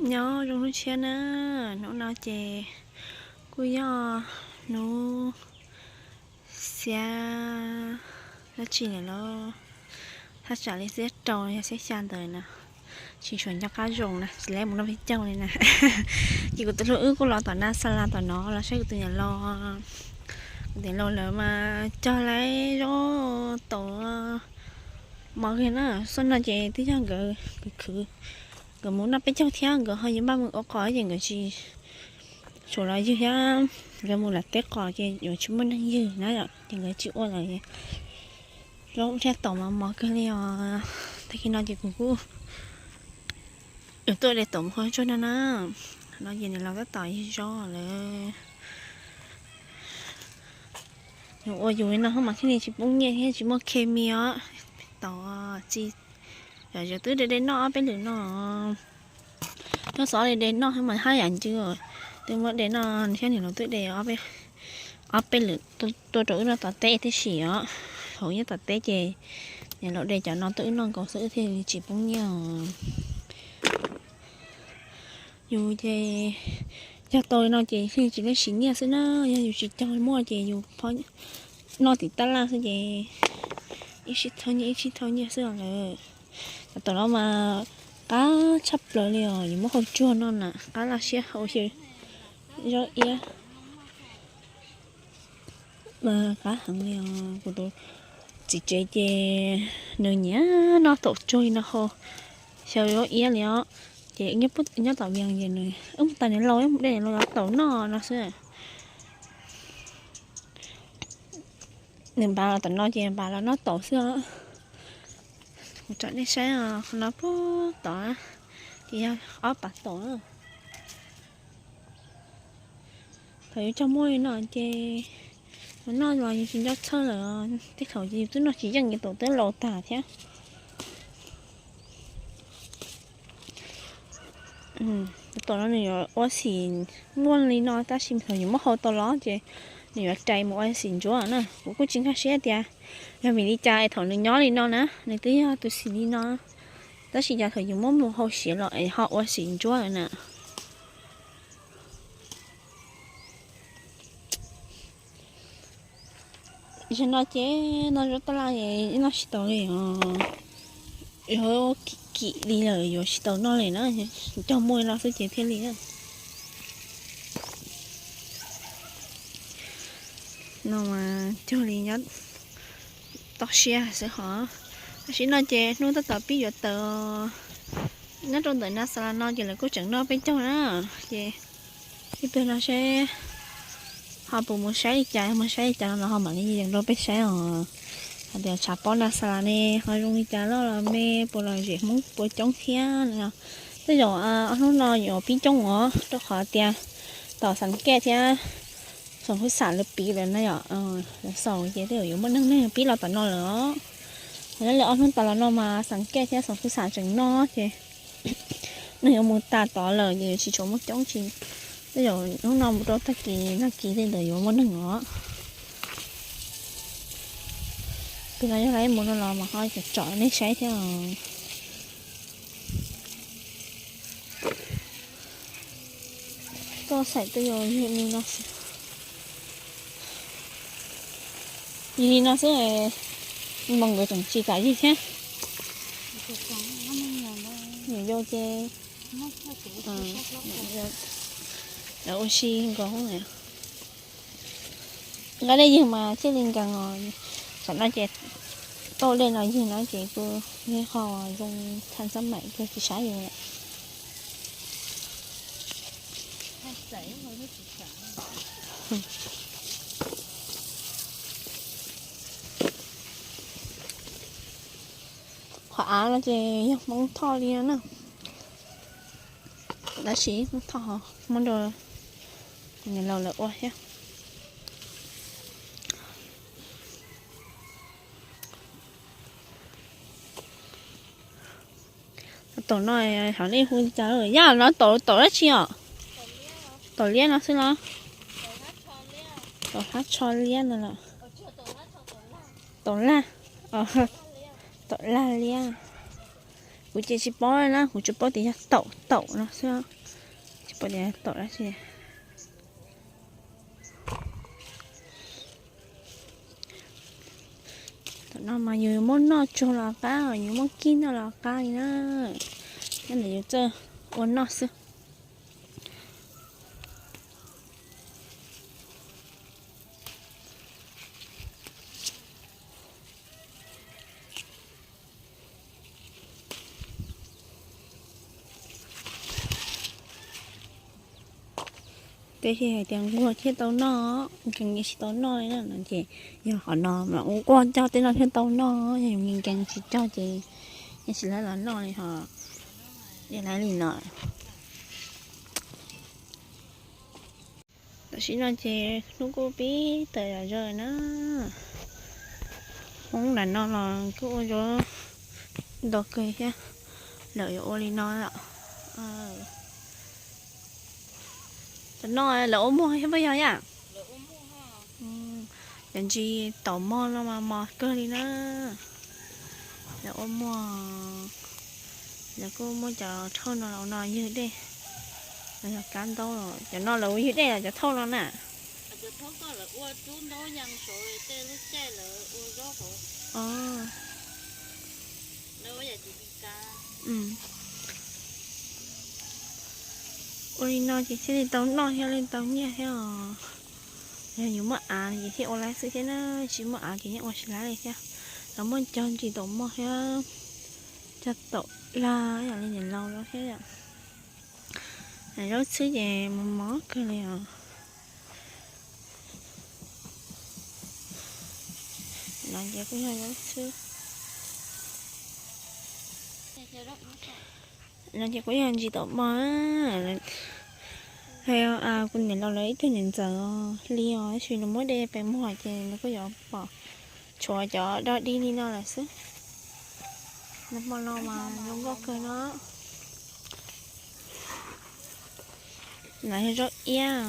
Nyob zoo hnub tshiab na, hnub no ces kuj yog hnub xiab dab tsi lawm lauj, thaj tsam li xiab rau yog xiab xya ntawd na, tsis tshua nco qab zoo na, tsis lab mus noj peb caug li na. Ces kuv tus hlub wb kuj los tom Nas Xas Las tom no los saib kuv tus niam laus, kuv tus niam laus lawv mas cog lawv zaub taum mov kiag na, xyoo no ces twb yog nkawd khwv, nkawd mus noj peb caug thiab nkawd ho yuav npaj mus ua qos ces nkawd tsis tshua los ywg thiab, nkawd mus lawm teb qos ces yuav tsis muaj neeg ywg na, ces nkawd tsis ua lawm. Zaub thiab taum mas mov kawg li os. Tag kis no ces kuv kuj yuav tuaj de taum mus hau tsuag no na. No ces nws los tab tom ywg zaub lawm. Yus ua yus li no mas thiaj li tsis poob nyiaj thiab tsis muaj khes mis os. Taum txi, yog twb de de noj ob peb lwm no. Noj xov li de noj mas haj yam ncw, twb muab de noj thiab nws los twb de ob peb lwm tuaj rau wb noj tom teb tib si os. Thaum nyob tom teb ces niam laus de cov no tuaj wb noj nkaus xwb wb thiaj li tsis poob nyiaj. Yus ces cog tau li no ces thiaj tsis tau siv nyiaj xwb na, yog yus tsis cog muaj ces yus noj tim tab laj xwb ces ib sij thauj nyiaj ib sij thauj nyiaj xwb os lawm. Cov taum no mas qab tshaj plaws li os, yus muab hau tsuag no na qab laj siab hau xyaw zaub iab mas qab heev li os. Kuv tus txiv tsev ces nws nyiam noj taum tsuag li no hau xyaw zaub iab li os. Ces nyob tom Vias ces nws wb mus tas niam laus, wb mus de niam laus cov taum noj no xwb. Nws npaj los tom no ces npaj los noj taum xwb os. Kuv tsom nej saib os, qhov no puag tod ces yog ob pas taum na. Thaum yus cog muaj li no ces noj los yus tsis nco txhawj lawm, tej thaum ces yus twb noj tsis yeej ces taum twb laus tag thiab. Taum no nws yuav ua xim muaj li no tab sis thaum yus muab hau tau los ces nws yuav rais mus ua xim ntsuab na. Kuv kuj tsis nkag siab tias yog vim li cas es thaum nws nyob li no na nws twb yog tus xim li no, tab sis cas thaum yus muab mus hau siav los es ho ua xim ntsuab lawm na. Zaum no ces noj zaub tab laj noj tsis tau li os, yuav kim kim li lawm yuav tsis tau noj li na, cog muaj li no xwb ces thiaj li. No mas cuag li nyob toj siab xwb hos. Tam sim no ces hnub tab tom pib yuav tawm, nyob rau ntawm Nas Xas Las no ces lawv kuj tseem noj peb caug na, ces ib pliag no seb ho puas mus saib li cas, mus saib li cas no los ho mam li yees rau peb saib os. Hais tias tshav pob Nas Xas Las ne ho zoo li cas loj los me, puas lom zem Hmoob puas coob thiab no. Tej zaum ob hnub no yuav pib coob os, rau qhov tias tom Xas Kej thiab Xoom Khuj Xam lawv pib lawm na yom, lawv xaus ces tej zaum yuav muaj neeg neeg pib los tom no lawm os. Yog li ob hnub tas los no mas Xas Kej thiab Xoom Khuj Xam tseem noj ces neeg yuav mus tas tod lawm ces yuav tsis tshua muaj coob tsis. Tej zaum hnub no mus rau tag kis nag kis tej ntawd yuav muaj neeg os. Pem no yog lawv mus no los mas ho tsom nej saib thiab. Tuaj xaim tuaj yog yig li no xwb. Yig li no xwb, npoo nkawd tseem tsis kam yig thiab. Nyuam yau ces lawv ua si nkaus. Nqa dej ywg mas thiaj li nkees os. Tam no ces tau dej no ywg no ces kuj yog qhov zoo tha xab maim kawg tsis sab yus lawm. Qhov av no ces yog Hmoob Thoj li no na. Tab sis Hmoob Thoj muab rau niam laus lawv ua thiab. Taum no hov nej hu li cas? Yaj no taum, taum dab tsi os? Taum liab no xwb los? Taum hlab tsho liab no los? Taum laj, taum laj liab. Kuv ces tsis paub na, kuv tsuas paub tias yog taum taum no xwb, tsis paub tias yog taum dab tsi. Taum no mas yus muab noj tsuag los qab, yus muab kib noj los qab li na. Nyob ntawm yus txawj ua noj xwb. Tab sis hais tias nquag thiaj tau noj, nkees yeej tsis tau noj li na no ces yog qhov no mas ua nquag cog tej no thiaj tau noj, yog yus nkees nkees tsis cog ces yeej tsis laib los noj li ho. Yeej laib li no. Tam sim no ces hnub kuj pib tawm zom zaws na. Hmoob nram no los kuj ua zaub ntau kawg thiab, lawv yuav ua li no lawm. Cov no lawv ua muag thiab puas yog yam? Cov ntsis taum mog no mas mos kawg li na. Lawv ua muag, lawv kuj muab cov thauj no los no ywg dej, los yog kab ntaub los cov no lawv ua ywg dej los cov thauj no na. Ua li no ces thiaj li tau noj thiab li tau nyiaj thiab os. Yog yus muaj av ces thiaj ua laib xwb thiab na, tsis muaj av ces yeej ua tsis laib li thiab. Los muaj cog ntsis taum mog thiab, cog taum laj yam li niam laus lawv thiab yom. Zaub txhwb ces mos mos kawg li os. No ces kuj yog zaub txhwb. No ces kuj yog ntsis taum mog. Kuv niam laus lawv ib tug niam ntxawm li os, tab sis nws muab dej pes muag ces nws kuj yuav pom tshuav cov dog dig li no lawm xwb. Nag hmo no mas zoo nkauj kawg no. No yog zaub iab.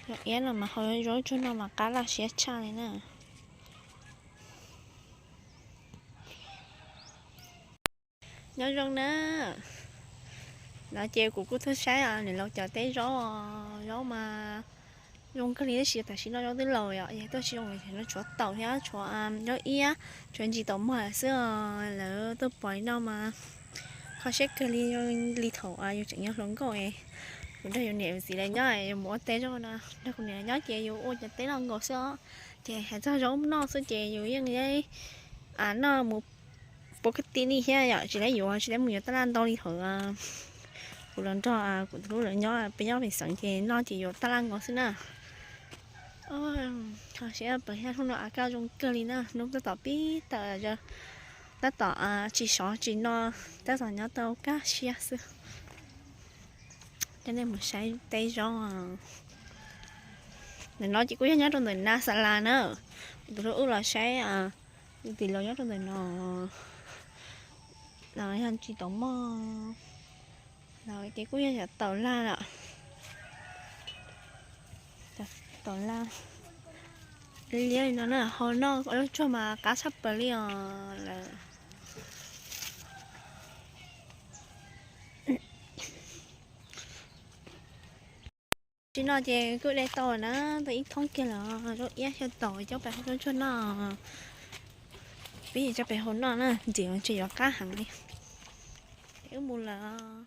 Zaub iab no mas hau zaub tsuag no mas qab laj siab tshaj li na. Nyob zoo na. No ces kuv kuj tuaj saib niam laus cov teb zaub, zaub mas zoo kawg li tab sis tam sim no zaub twb laus yom, es tuaj tsis zoo li no, tshuav taum thiab tshuav zaub iab, tshuav ntsis taum mog xwb. Lawv tuaj pom li no mas kho siab kawg li, li thaum yus tseem yog hluas nkauj, yus nrog yus niam yus txiv lawv nyob, yus mus ua teb zaub no, nrog kuv niam lawv nyob ces yus ua cov teb no nkaus xwb os. Ces hais txog zaub noj xwb ces yus yeej noj mus pov kab ti li thiab yom, tsis lab yuav, tsis lab mus yuav taj laj ntau li thaum kuv los nrog kuv tus hlub lawv nyob peb nyob pem xeev ces noj ces yuav taj laj nkaus xwb na. Siab pes hnub no av kaj zoo kawg li na, hnub tab tom pib tawm, tab tom tsis sov tsis no, tab tom nyob tau kaj siab xwb. Coj nej mus saib teb zaub. Ntawm no ces kuj yog nyob rau ntawm Nas Xas Las na. Kuv tus hlub wb los saib, tus tij laug nyob rau ntawm no. Los yog ntsis taum mog. Los ces kuj yog cov taum laj lawm. Cov taum laj liab li no na, hau noj lub tsuag mas qab tshaj plaws li os lawm. Tsis no ces kuj de tau na, tau ib thoob kiag los zaub iab xyaw taum coj pem hau tsuag noj. Peb yeej coj pem hau noj na, ntxim tseem yuav qab heev li. Wb mus lawm.